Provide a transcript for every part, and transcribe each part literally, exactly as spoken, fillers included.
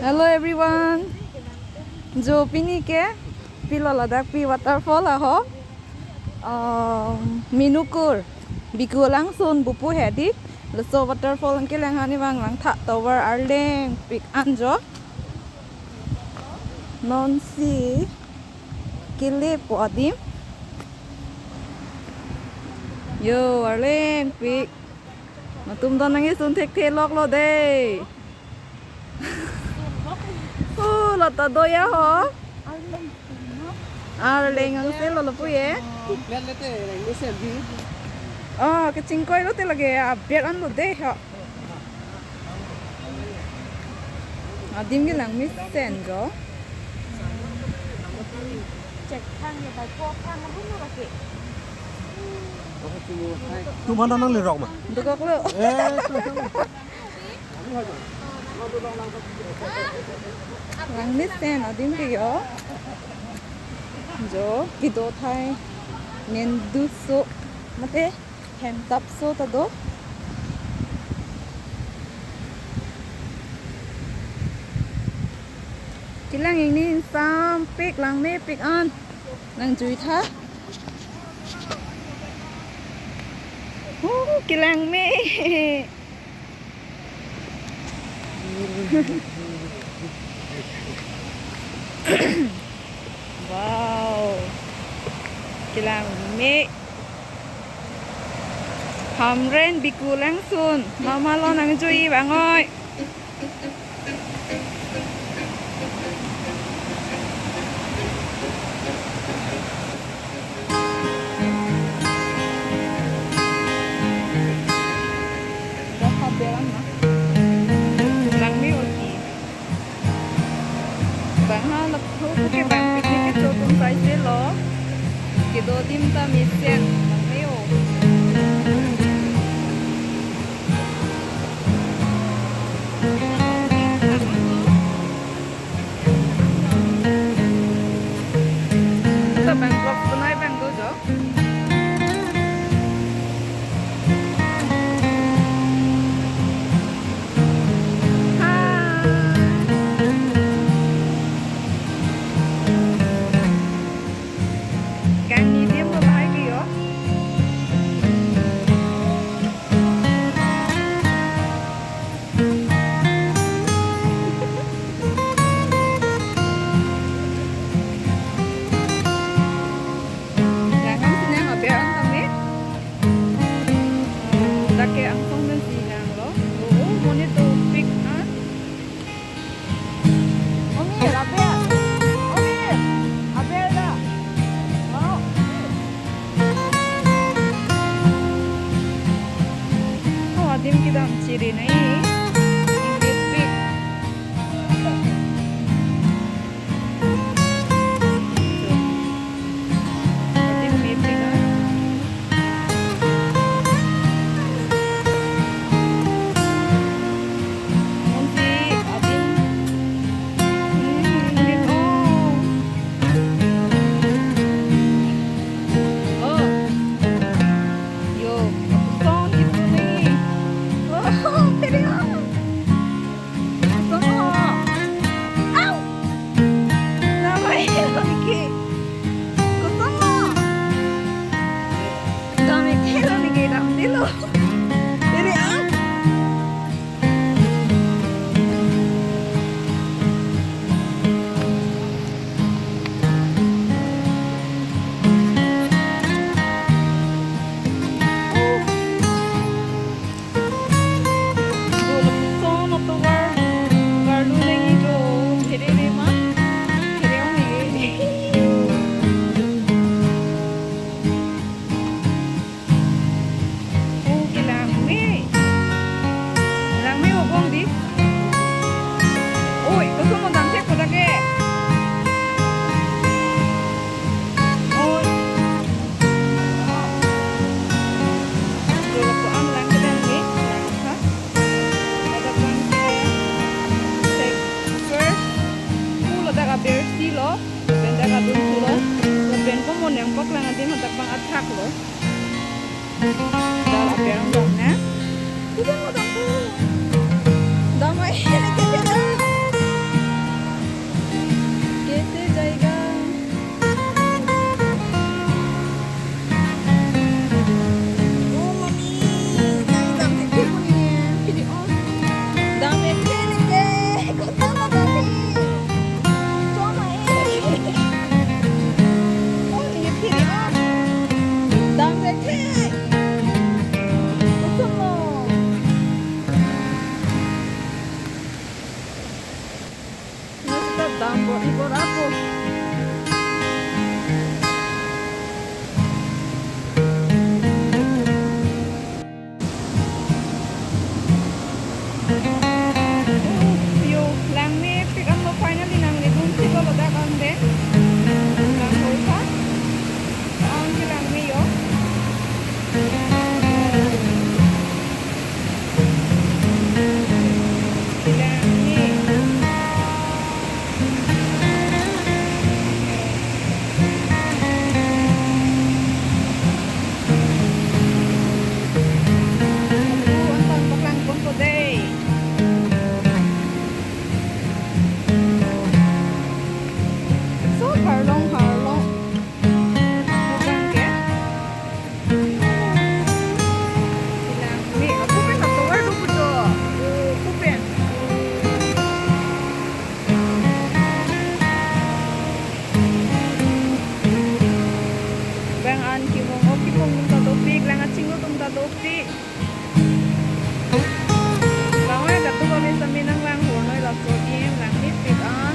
Hello everyone. Jo pini ke pilo ladak pi waterfall aho. Um, Minukur. Biku langsun bupu hedi. Laso waterfall ang kelang hani bang langtha tower arleng pik anjo. Non si kelepo adim. Yo, arleng pik. Latum don nangji sun thekthe loklo dei. Oh, lata doya ho. Arleng ang selo lapu ye. Tuklet lete, reng ni serbi. Oh, kachingkoi lote lake, aber anlo dei ho. Adim kelang mesen jo. Cek thang ya, bai po thang, arum lake. Tum mana nanglerok ma? Dukaklo. Eh, Lang mesen adim ke yo. Jo, kedo thai. Nendu so. Mate, hem tap so ta do. Kelang ingni insampik langmepik an. Nangjui tha. Oh, kelang me. Wow. Kelang me. Hamren biku langsun. Mama lo nangjui bang oi. Dah haberan na. Langme oti. Bang ha lapu ke bang picnic kecho atum saise lo. Kedo adim ta mesen. Langme o. Sa bang vlog tunai bang do jo. Hi. Kangni adim lo bahai ke yo. Yang kami sini yang aber an kami. Dak ke angsong dan si yang lo. Oh, monit dopik ah. Omir, aber. Omir, aber da. Mau. Oh, adim kedam chiri nai. Ingrit pik. Adim mepik ah. Monsi adim. Hmm, oh. Oh. Yo, song gitu nih. Oh, pwede ah. Song. Au. Namai lagi. Kusama. Dam ik helo ni ke dam dilo. Diri ah. Oh, kelang me. Langme obong di. Oi, koson mo dam thek kodak ke. Oi. Dolo ko am lang kedam ni. Lang ha. Ladak bang ke. Take first. Pu ladak aber si lo. Pen dak adun pulo. Pen po mo nangpok lang adim hadak bang athak lo. Dal aper ang dong na. Damai. Ang bor, ibor apo. Yo, langmepik anlo, finally nangli dun si lo ladak an de. Lang hol sa. Ang si langme yo. Langme. Aduh, anton paklang pon ko dei. So, harlong, harlong. Mukbang ke. Langme, aku pen atovar do pujo. Aku pen. Bang an kimung, o kimung atum ta dopik, lang kachinglu atum ta dopik. Langmai katu kami sami nang lang hor noi laso adim, langmepik an.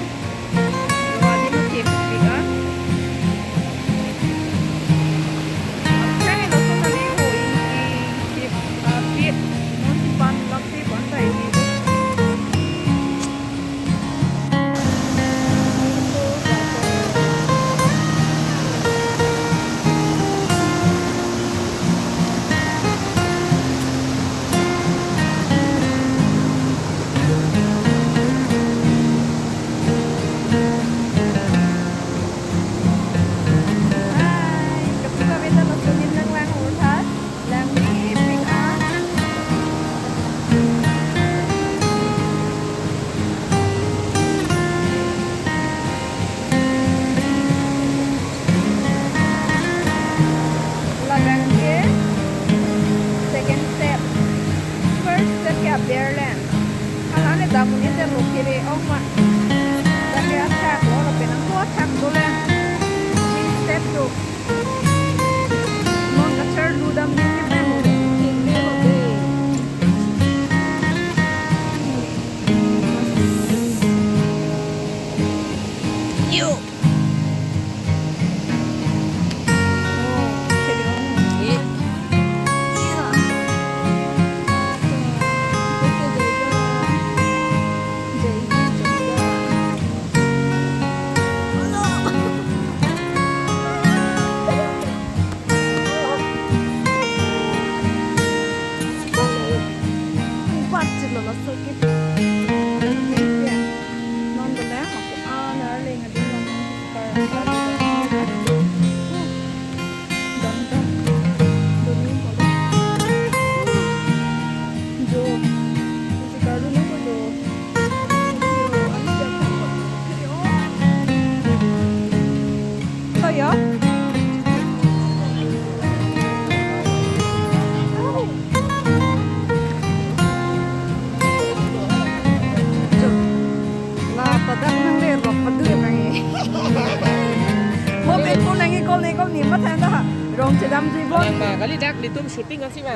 Lo adim kepik an. Chai laso kali ho in, in kep, ah, pit. Non si pan lak si pan tai di. Hai, katu kami ta laso adim nang lang hor tha. Langmepik an. Labang ke second step. First step ke aber lang. Hala ne damun ite lo kiri ong ma. Dak ke athak lo, lapen angko athak dolang. Three step do. Non kacharlu dam ning ke bang. Ning ne lo de. Yo. Lapadak nangle rok padu nang e. Mo pen phone nang e, call ne call ne matha ta. Rong chedam jui bon. Ma kali dak litum shooting asi ma.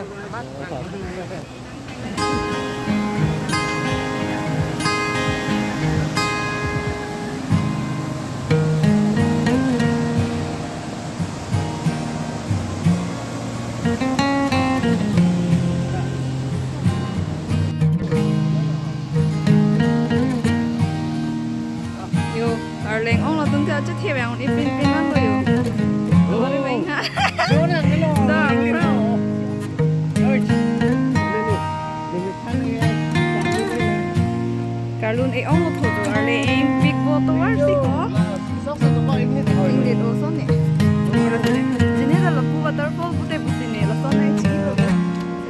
Yo, Arleng ong lo tung ta chethe bang un ipin pin lang lo yo. Oh. Bari bang ha. Yo na, hello. Da, bro. Oi. Karlun e ong lo tho jo, Arleng e pik bo tovar si ko. Sok sa to ko ingni to. Ingni do so ne. Jine da lapu waterfall pute pusi ne, laso nai chi ko.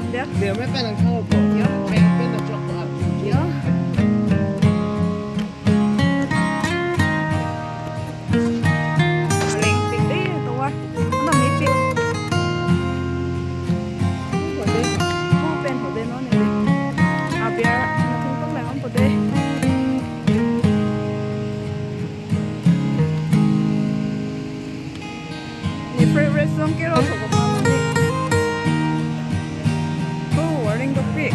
Dia. Dia me pen ang thau ko. Yo. Pen pen na chok ko. Yo. Arleng pik de tovar. Ano mepik. Hode. Ko pen hode non ne. Aber na thung tong lang hode. Ne favorite song kero thok ma ne. Oh, Arleng dopik.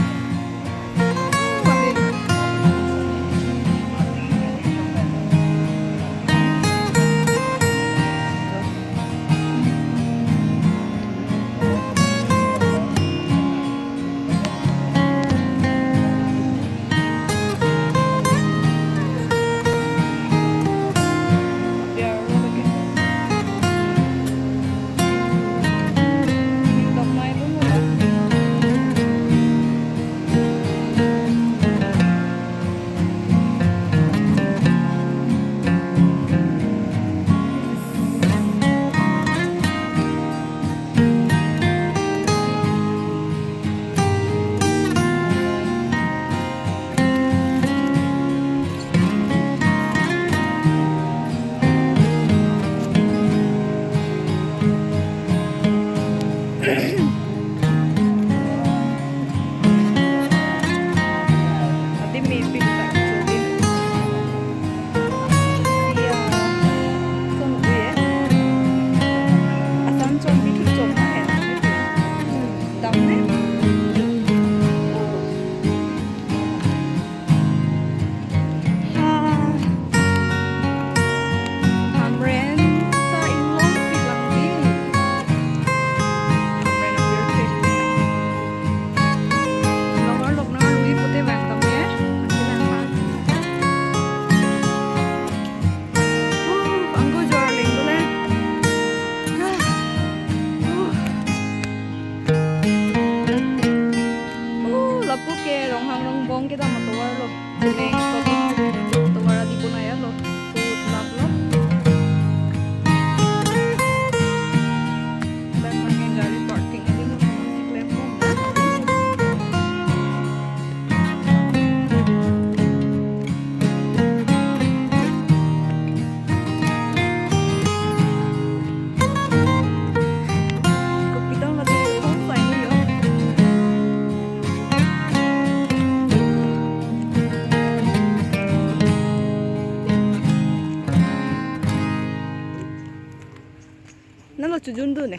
chojun dun ne.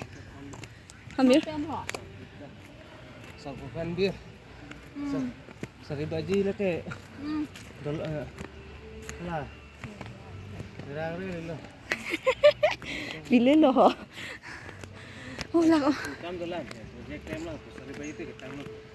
Amir. Pen ho. Sangko pen bir. Sa-, sari baji lake. Hmm. Dol, eh, la. Rang re lo. Pile lo ho. Oh, la, oh. Kam dolang. Project time lang. Sari baji te kam lang.